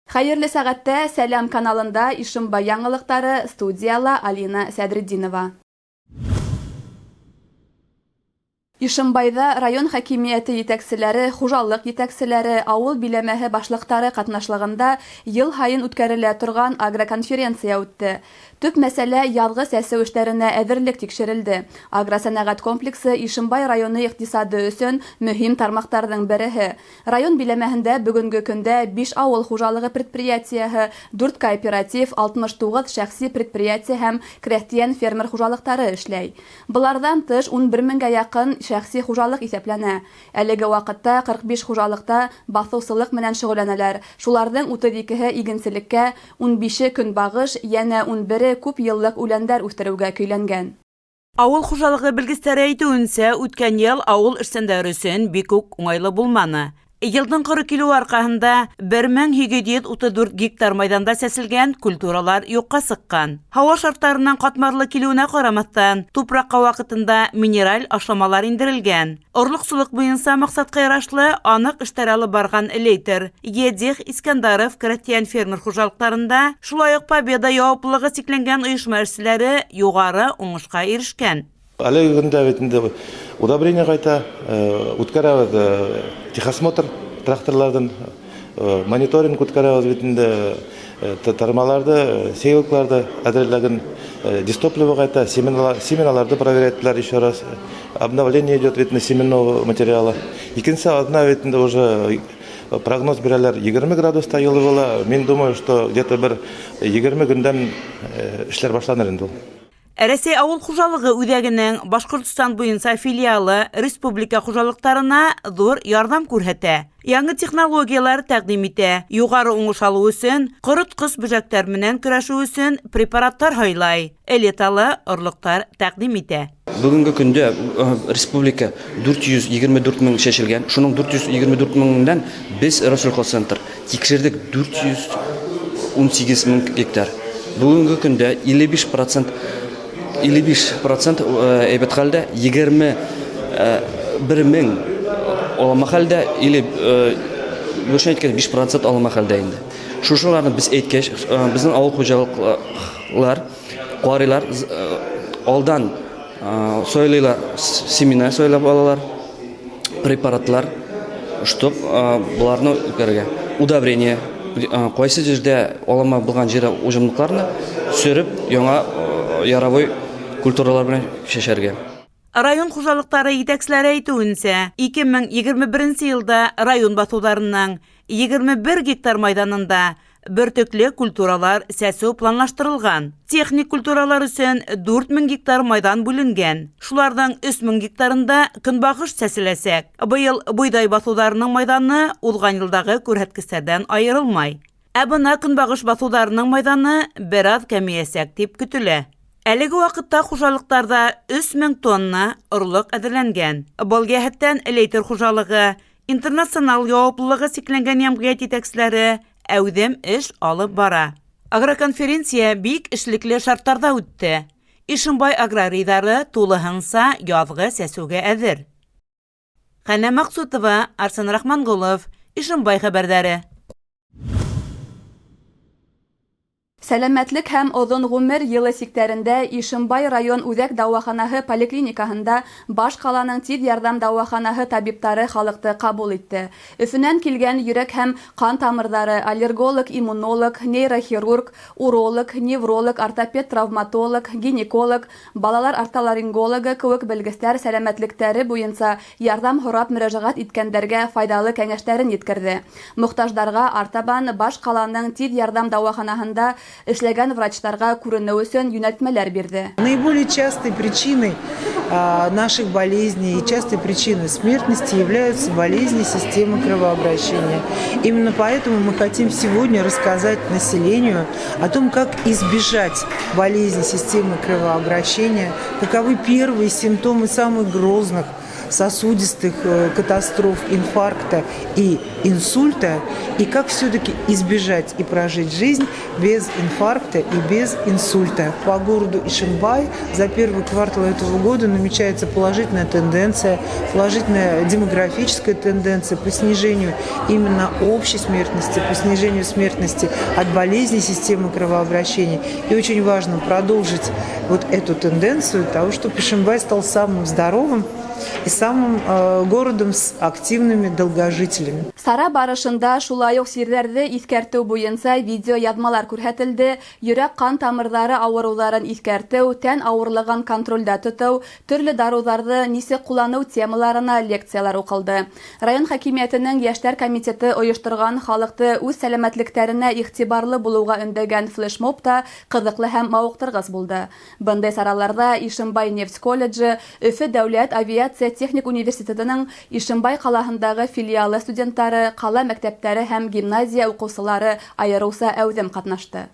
Хәйерле сәғәттә Сәләм каналында Ишембай яңылыҡтары, студияла Алина Сәҙретдинова. Ишембайҙа район хакимиәте етәкселәре, хужалыҡ етәкселәре, ауыл биләмәһе башлыҡтары ҡатнашлығында йыл һайын үткәрелә торған агроконференция үтте. Төп мәсьәлә яҙғы сәсеү эштәренә әҙерлек тикшерелде. Агросәнәғәт комплексы Ишембай районы иҡтисады өсөн мөһим тармаҡтарҙың береһе. Район биләмәһендә бөгөнгө көндә 5 ауыл хужалығы предприятиеһы, 4 кооператив, 69 шәхси предприятие һәм крәҫтиән фермер хужалыҡтары эшләй. Быларҙан тыш 11 меңгә яҡын шәхси хужалыҡ иҫәпләнә. Әлеге ваҡытта 45 хужалыҡта баҫыусылыҡ менән шөғөлләнәләр. Шуларҙың 32-һе игенселеккә, 15-е көнбағыш, йәнә 11-е күп йыллыҡ үләндәр үҫтереүгә көйләнгән. Ауыл хужалығы белгестәре әйтеүенсә, үткән йыл ауыл эшсәндәре өсөн бик үк уңайлы булманы. Йылдың ҡоро килеүе арҡаһында 1834 гектар майҙанда сәселгән культуралар юҡҡа сыҡҡан. Һауа шарттарының ҡатмарлы килеүенә ҡарамаҫтан, тупраҡҡа ваҡытында минераль ашламалар индерелгән. Орлоҡсолоҡ буйынса маҡсатҡа ярашлы аныҡ эштәр алып барған Лейтер, Едих, Искандаров крәҫтиән фермер хужалыҡтарында, шулай уҡ Победа яуаплылығы сикләнгән ойошма эшселәре юғары уңышҡа ирешкән. Әлеге көндә бит инде удобрение ҡайта, үткәрәбеҙ техосмотр тракторларҙың, мониторинг үткәрәбеҙ бит инде, тармаларҙы, сеялкаларҙы әҙерләгән, дизтопливо ҡайта, семеналарҙы проверять иттеләр еще раз. Обновление идет бит инде семенного материала. Икенсе аҙна бит инде уже прогноз бирәләр 20 градуста йылы була. Мин думаю, что где-то бер 20 көндән эшләр башланыр инде ул. Рәсәй ауыл хужалығы үҙәгенең Башҡортостан буйынса филиалы республика хужалыҡтарына ҙур ярҙам күрһәтә. Яңы технологиялар тәҡдим итә. Юғары уңыш алыу өсөн ҡоротҡос бөжәктәр менән көрәшеү өсөн препараттар һайлай. Элиталы орлоҡтар тәҡдим итә. Бөгөнгө көндә республика 424 мең сәселгән. Шуның 424 меңдән беҙ Россельхозцентр тикшерҙек 418 мең гектар. Бөгөнгө көндә 55% әйбәт хәлдә, 21 мең алама хәлдә, или дөрөҫөн әйткәндә 5% алама хәлдә инде. Шушыларны без әйткәс, беҙҙең ауыл хужалыҡлар ҡарыйлар, алдан сойлыйлар, семена сойлап алалар, препаратлар, чтоб буларны үткәрергә. Удобрение, ҡайсы ерҙә алама булған ер уҗымлыҡларны сөрөп, яңа яровой культуралар менән чәчәргә. Район хужалыҡтары етәкселәре әйтеүенсә, 2021 йылда район баҫыуҙарының 21 гектар майҙанында бөртөклө культуралар сәсеү планлаштырылған. Техник культуралар өсөн 4000 гектар майҙан бүленгән. Шуларҙың 3000 гектарында көнбағыш сәселәсәк. Быйыл бойҙай баҫыуҙарының майҙаны уҙған йылдағы күрһәткестәрҙән айырылмай. Ә бына көнбағыш баҫыуҙарының майҙаны бер аҙ кәмейәсәк тип көтөлә. Әлеге ваҡытта хужалыҡтарҙа 3000 тонна орлоҡ әҙерләнгән. Был йәһәттән Лейтер хужалығы, интернационал яуаплылығы сикләнгән йәмғиәт етәкселәре әүҙем эш алып бара. Агроконференция бик эшлекле шарттарҙа үтте. Ишембай аграрийҙары тулыһынса яҙғы сәсеүгә әҙер. Хәнә Маҡсутова, Арсен Рахманғолов, Ишембай хәбәрҙәре. Сәләмәтлек һәм оҙон ғүмер йылы сиктәрендә Ишембай район үҙәк дауаханаһы поликлиникаһында баш ҡаланың тиҙ ярҙам дауаханаһы табиптары халыҡты ҡабул итте. Өфөнән килгән йөрәк һәм ҡан тамырҙары, аллерголог, иммунолог, нейрохирург, уролог, невролог, ортопед, травматолог, гинеколог, балалар отоларингологы кеүек белгестәр сәләмәтлектәре буйынса ярҙам һорап мөрәжәғәт иткәндәргә файҙалы кәңәштәрен еткерҙе. Мохтаждарға артабан баш ҡаланың тиҙ ярҙам дауаханаһында эшләгән врачтарға күренеү өсөн йүнәлтмәләр бирҙе. Наиболее частой причиной наших болезней и частой причиной смертности являются болезни системы кровообращения. Именно поэтому мы хотим сегодня рассказать населению о том, как избежать болезни системы кровообращения, каковы первые симптомы самых грозных сосудистых катастроф, инфаркта и инсульта, и как все-таки избежать и прожить жизнь без инфаркта и без инсульта. По городу Ишимбай за первый квартал этого года намечается положительная тенденция, положительная демографическая тенденция по снижению именно общей смертности, по снижению смертности от болезней системы кровообращения. И очень важно продолжить вот эту тенденцию того, чтобы Ишимбай стал самым здоровым и самым городом с активными долгожителями. Сара барышында шулай уҡ сирҙәрҙе иҫкәртеү буйынса видеояҙмалар күрһәтелде, йөрәк-ҡан тамырҙары ауырыуҙарын иҫкәртеү, тән ауырлығын контролдә тотоу, төрлө дарыуҙарҙы нисек ҡулланыу темаларына лекциялар уҡылды. Район хакимиәтенең йәштәр комитеты ойошторған халыҡты үҙ сәләмәтлектәренә иғтибарлы булыуға өндәгән флешмоб та ҡыҙыҡлы һәм мауыҡтырғыс булды. Бындай сараларҙа Ишембай нефть колледжы, Өфө дәүләт авиация техник университетының Ишембай ҡалаһындағы филиалы студенттары, ҡала мәктәптәре һәм гимназия уҡыусылары айырыуса әүҙем ҡатнашты.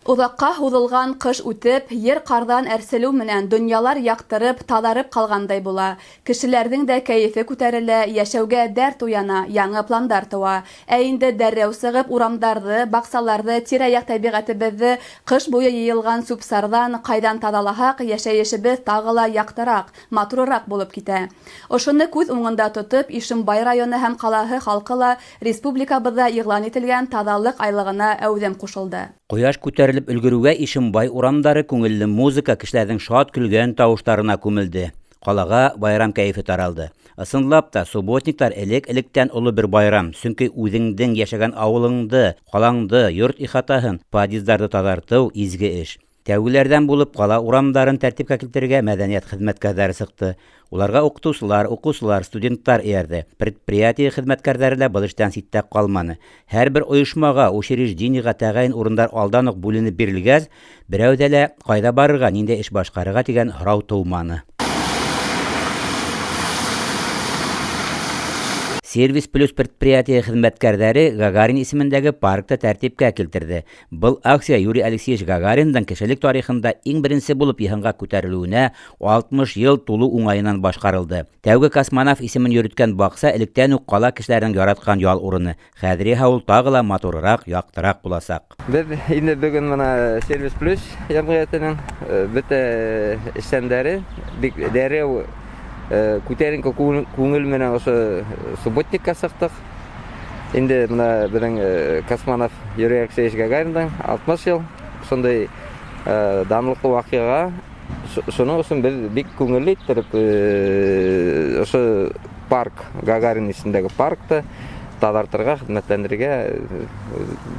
Оҙаҡҡа һуҙылған ҡыш үтеп, ер ҡарҙан әрселеү менән донъялар яҡтырып, таҙарып ҡалғандай була. Кешеләрҙең дә кәйефе күтәрелә, йәшәүгә дәрт уяна, яңы пландар тыуа. Ә инде дәррәү сығып, урамдарҙы, баҡсаларҙы, тирә-яҡ тәбиғәтебеҙҙе ҡыш буйы йыйылған сүп-сарҙан ҡайҙан таҙалаһаҡ, йәшәйешебеҙ тағы ла яҡтыраҡ, матурыраҡ булып китә. Ошоно күҙ уңында тотоп, Ишембай районы һәм ҡалаһы халҡы ла республикабыҙҙа иғлан ителгән таҙалыҡ айлығына әүҙем ҡушылды. Ҡояш күтәрелеп өлгөрөүгә Ишембай урамдары күңелле музыка, кешеләрҙең шат көлгән тауыштарына күмелде. Ҡалаға байрам кәйефе таралды. Ысынлап та, субботниктар элек-электән оло бер байрам, сөнки үҙеңдең йәшәгән ауылыңды, ҡалаңды, йорт ихатаһын, подъездарҙы таҙартыу изге эш. Тәүгеләрҙән булып ҡала урамдарын тәртипкә килтерергә мәҙәниәт хеҙмәткәрҙәре сыҡты. Уларға уҡытыусылар, уҡыусылар, студенттар эйәрҙе. Предприятие хеҙмәткәрҙәре лә был эштән ситтә ҡалманы. Һәр бер ойошмаға, учреждениеға тәғәйен урындар алдан уҡ бүленеп бирелгәс, берәүҙә лә ҡайҙа барырға, ниндәй эш башҡарырға тигән һорау тыуманы. Сервис плюс предприятие хеҙмәткәрҙәре Гагарин исемендәге паркты тәртипкә килтерҙе. Был акция Юрий Алексеевич Гагариндың кешелек тарихында иң беренсе булып йыһанға күтәрелеүенә 60 йыл тулыу уңайынан башҡарылды. Тәүге космонавт исемен йөрөткән баҡса электән үк ҡала кешеләренең яратҡан ял урыны. Хәҙер иһә ул тағы ла матурыраҡ, яҡтыраҡ буласаҡ. Беҙ инде бөгөн бына Сервис плюс йәмғиәтенең бөтә эшсәндәре бик дәррәү күтәренке күңел менән ошо субботникка сыҡтыҡ. Инде бына беҙҙең космонавт Юрий Алексеевич Гагариндың 60 йыл шундай данлыҡлы ваҡиға, шуның өсөн беҙ бик күңелле иттереп ошо парк, Гагарин исемендәге паркты таҙартырға, хеҙмәтләндерергә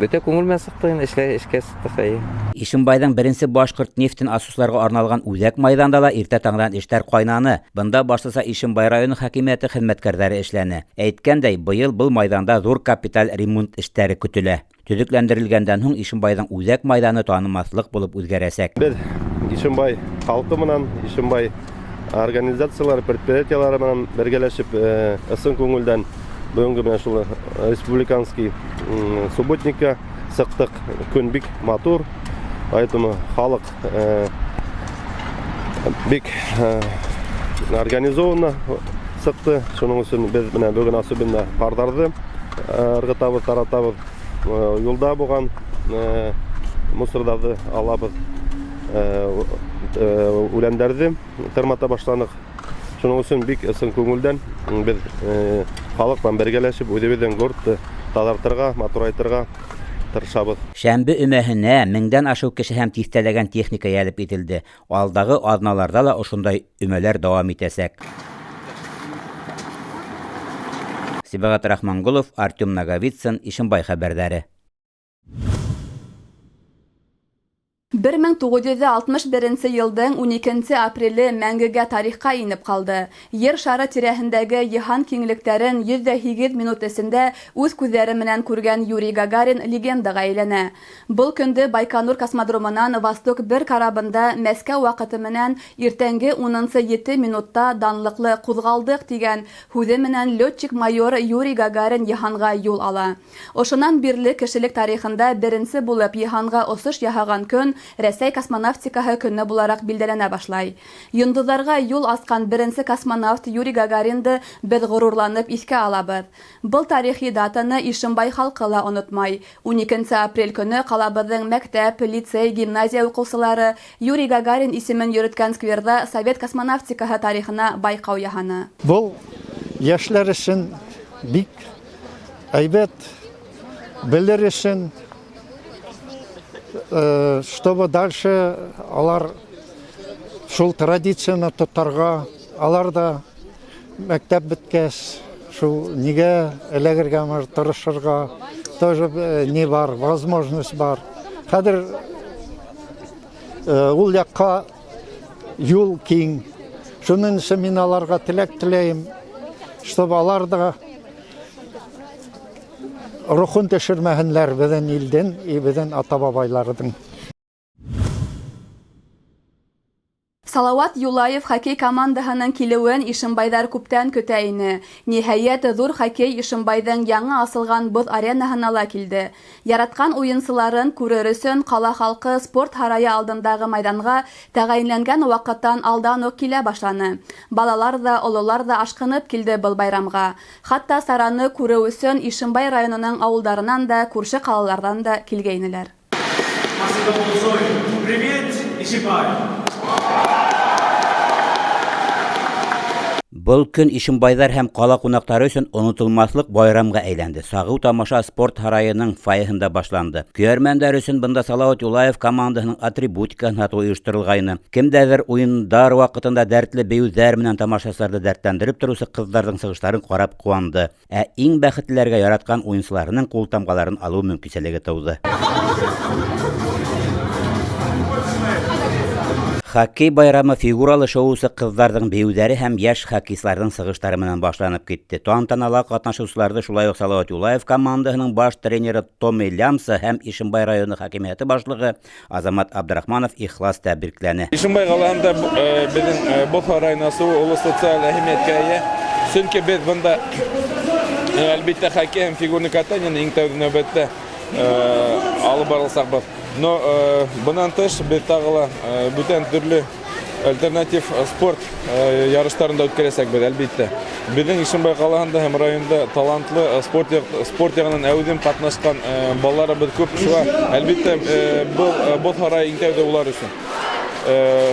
бөтә күңел менән сыҡтыҡ инде, эшкә сыҡтыҡ, эйе. Ишембайҙың беренсе башҡорт нефтен асыусыларға арналған үҙәк майҙанда ла иртә таңдан эштәр ҡайнаны. Бында башлыса Ишембай районы хакимиәте хеҙмәткәрҙәре эшләне. Әйткәндәй, быйыл был майҙанда ҙур капиталь ремонт эштәре көтөлә. Төҙөкләндерелгәндән һуң Ишембайҙың үҙәк майҙаны танымаҫлыҡ булып үҙгәрәсәк. Беҙ Ишембай халҡы менән, Ишембай организациялары, предприятиялары менән бергәләшеп, ысын күңелдән бөгөнгө менән шул республиканский субботникка сыҡтыҡ. Көн бик матур, поэтому халыҡ бик организованно сыҡты. Шуның өсөн беҙ менән бөгөн особенно ҡарҙарҙы ырғытабыҙ, таратабыҙ, юлда булған мусорҙарҙы алабыҙ, үләндәрҙе тырмата башланыҡ. Шуның өсөн бик ысын күңелдән беҙ халыҡ менән бергәләшеп үҙебеҙҙең городты таҙартырға, матурайтырға тырышабыҙ. Шәмбе өмәһенә меңдән ашыу кеше һәм тиҫтәләгән техника йәлеп ителде. Алдағы аҙналарҙа ла ошондай өмәләр дауам итәсәк. Сибағат Рахманғолов, Артем Наговицын, Ишембай хәбәрҙәре. 1961 йылдың 12 апреле мәңгегә тарихҡа инеп ҡалды. Ер шары тирәһендәге йыһан киңлектәрен 108 минут эсендә үҙ күҙҙәре менән күргән Юрий Гагарин легендаға әйләнә. Был көндө Байконур космодромынан Восток 1 карабында Мәскәү ваҡыты менән иртәнге 10:07 минутта данлыҡлы ҡуҙғалдыҡ тигән һүҙе менән летчик-майор Юрий Гагарин йыһанға юл ала. Ошонан бирле кешелек тарихында беренсе булып йыһанға осош яһаған көн Рәсәй космонавтикаһы көнө булараҡ билдәләнә башлай. Йондоҙҙарға юл асҡан беренсе космонавт Юрий Гагаринды беҙ ғорурланып иҫкә алабыҙ. Был тарихи датаны Ишембай халҡы ла онотмай. Уникенсе апрель көнө ҡалабыҙҙың мәктәп, лицей, гимназия уҡыусылары Юрий Гагарин исемен йөрөткән скверҙа совет космонавтикаһы тарихына байҡау яһаны. Был йәшләр өсөн бик әйбәт, белер өсөн, чтобы дальше алар шул традицияны тотарға, алар да мәктәп беткәс, шул нигә эләгергә может тырышырға, тоже не бар, возможность бар. Хәҙер ул яҡҡа юл киң. Шуның өсөн мин аларға теләк теләйем, чтобы алар да рухын төшөрмәһенләр беҙҙең илдең и беҙҙең ата-бабайларҙың. Салауат Юлаев хоккей командаһының килеүен ишембайҙар күптән көтә ине. Ниһайәт, ҙур хоккей Ишембайҙың яңы асылған боҙ аренаһына ла килде. Яратҡан уйынсыларын күрер өсөн ҡала халҡы спорт һарайы алдындағы майҙанға тәғәйенләнгән ваҡыттан алдан уҡ килә башланы. Балалар ҙа, ололар ҙа ашҡынып килде был байрамға. Хатта сараны күреү өсөн Ишембай районының ауылдарынан да, күрше ҡалаларҙан да килгәйнеләр. Привет, Ишимбай! Был көн ишембайҙар һәм ҡала ҡунаҡтары өсөн онотолмаҫлыҡ байрамға әйләнде. Сағыу тамаша спорт һарайының фойеһында башланды. Көйәрмәндәр өсөн бында Салауат Юлаев командаһының атрибутикаһын һатыу ойошторолғайны. Кемдәрҙер уйындар ваҡытында дәртле бейеүҙәр менән тамашасыларҙы дәртләндереп тороусы ҡыҙҙарҙың сығыштарын ҡарап ҡыуанды. Ә иң бәхетлеләргә яратҡан уйынсыларының ҡул тамғаларын алыу мөмкинселеге тыуҙы. Хоккей байрамы фигуралы шоусы ҡыҙҙарҙың бейеүҙәре һәм йәш хоккейсыларҙың сығыштары менән башланып китте. Тантанала ҡатнашыусыларҙы шулай уҡ Салауат Юлаев командаһының баш тренеры Томми Лямса һәм Ишембай районы хакимиәте башлығы Азамат Абдрахманов ихлас тәбрикләне. Ишембай ҡалаһында беҙҙең боҙ һарайын асыуы оло социаль әһәмиәткә эйә. Сөнки беҙ бында, әлбиттә, хоккей һәм фигурный катаниены иң тәүге нәүбәттә алып барылсаҡбыҙ. Но бынан тыш беҙ тағы ла бүтән төрлө альтернатив спорт ярыштарын да үткәрәсәкбеҙ, әлбиттә. Беҙҙең Ишембай ҡалаһында һәм районда талантлы спорт яғынан әүҙем ҡатнашҡан балаларыбыҙ күп. Шуға, әлбиттә, был боҙ һарайы иң тәүҙә улар өсөн.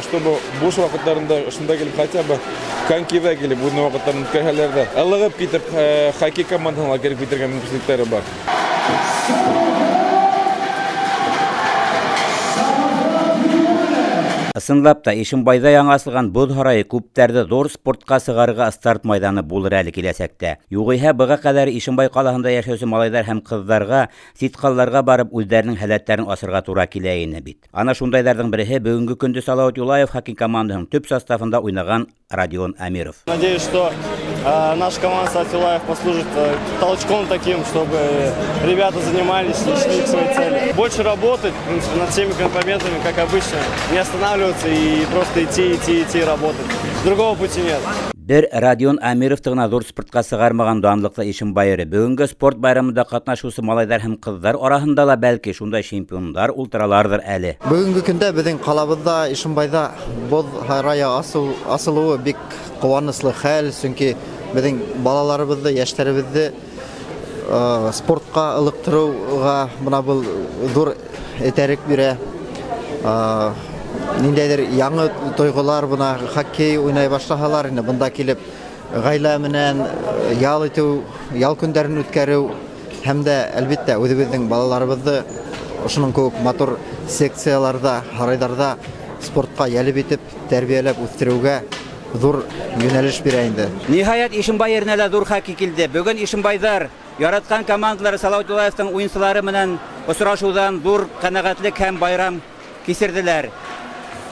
Чтобы буш ваҡыттарында ошонда килеп, хотя бы конькиҙа килеп, үҙенең ваҡыттарын үткәрһәләр ҙә, ылығып китеп, хоккей командаһына ла кереп китергә мөмкинлектәре бар. Ысынлап та, Ишембайҙа яңы асылған боҙ һарайы күптәрҙе ҙур спортҡа сығарырға старт майҙаны булыр әле киләсәктә. Юғиһә, быға ҡәҙәр Ишембай ҡалаһында йәшәүсе малайҙар һәм ҡыҙҙарға сит ҡалаларға барып үҙҙәренең һәләттәрен асырға тура килә ине бит. Ана шундайҙарҙың береһе бөгөнгө көндө Салауат Юлаев хоккей командаһының төп составында уйнаған Родион Амиров. Надеюсь, что наша команда Салават Юлаев послужит толчком таким, чтобы ребята занимались и шли к своей цели. Больше работать, в принципе, над всеми компонентами, как обычно, не останавливаться и просто идти, идти, идти, работать. Другого пути нет. Бер Родион Амировты ғына ҙур спортҡа сығармаған данлыҡлы Ишембай ере. Бөгөнгө спорт байрамында ҡатнашыусы малайҙар һәм ҡыҙҙар араһында ла бәлки шундай чемпиондар ултыраларҙыр әле. Бөгөнгө көндә беҙҙең ҡалабыҙҙа, Ишембайҙа боҙ һарайы асылыуы бик ҡыуаныслы хәл, сөнки беҙҙең балаларыбыҙҙы, йәштәребеҙҙе спортҡа ылыҡтырыуға бына был ҙур этәрек бирә. Ниндәйҙер яңы тойғолар, бына хоккей уйнай башлаһалар, инде бында килеп ғаилә менән ял итеү, ял көндәрен үткәреү һәм дә әлбиттә үҙебеҙҙең балаларыбыҙҙы ошоноң кеүек матур секцияларҙа, һарайҙарҙа спортҡа йәлеп итеп, тәрбиәләп үҫтереүгә ҙур йүнәлеш бирә инде. Ниһайәт, Ишембай еренә лә ҙур хоккей килде. Бөгөн Ишембайҙар яратҡан командалары Салауат Юлаевтың уйынсылары менән осрашыуҙан ҙур ҡәнәғәтлек һәм байрам кисерҙеләр.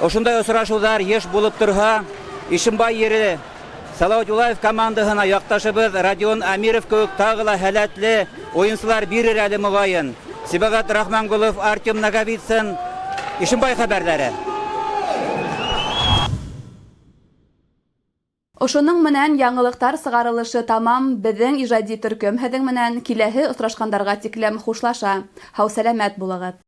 Ошондай осрашыуҙар йыш булып торһа, Ишембай ере Салауат Юлаев командаһына яҡташыбыҙ Родион Амиров кеүек тағы ла һәләтле уйынсылар бирер әле моғайын. Сибағат Рахманғолов, Артем Наговицын, Ишембай хәбәрҙәре. Ошоноң менән яңылыҡтар сығарылышы тамам. Беҙҙең ижади төркөм һеҙҙең менән киләһе осрашҡандарға тиклем хушлаша. Һау-сәләмәт булығыҙ.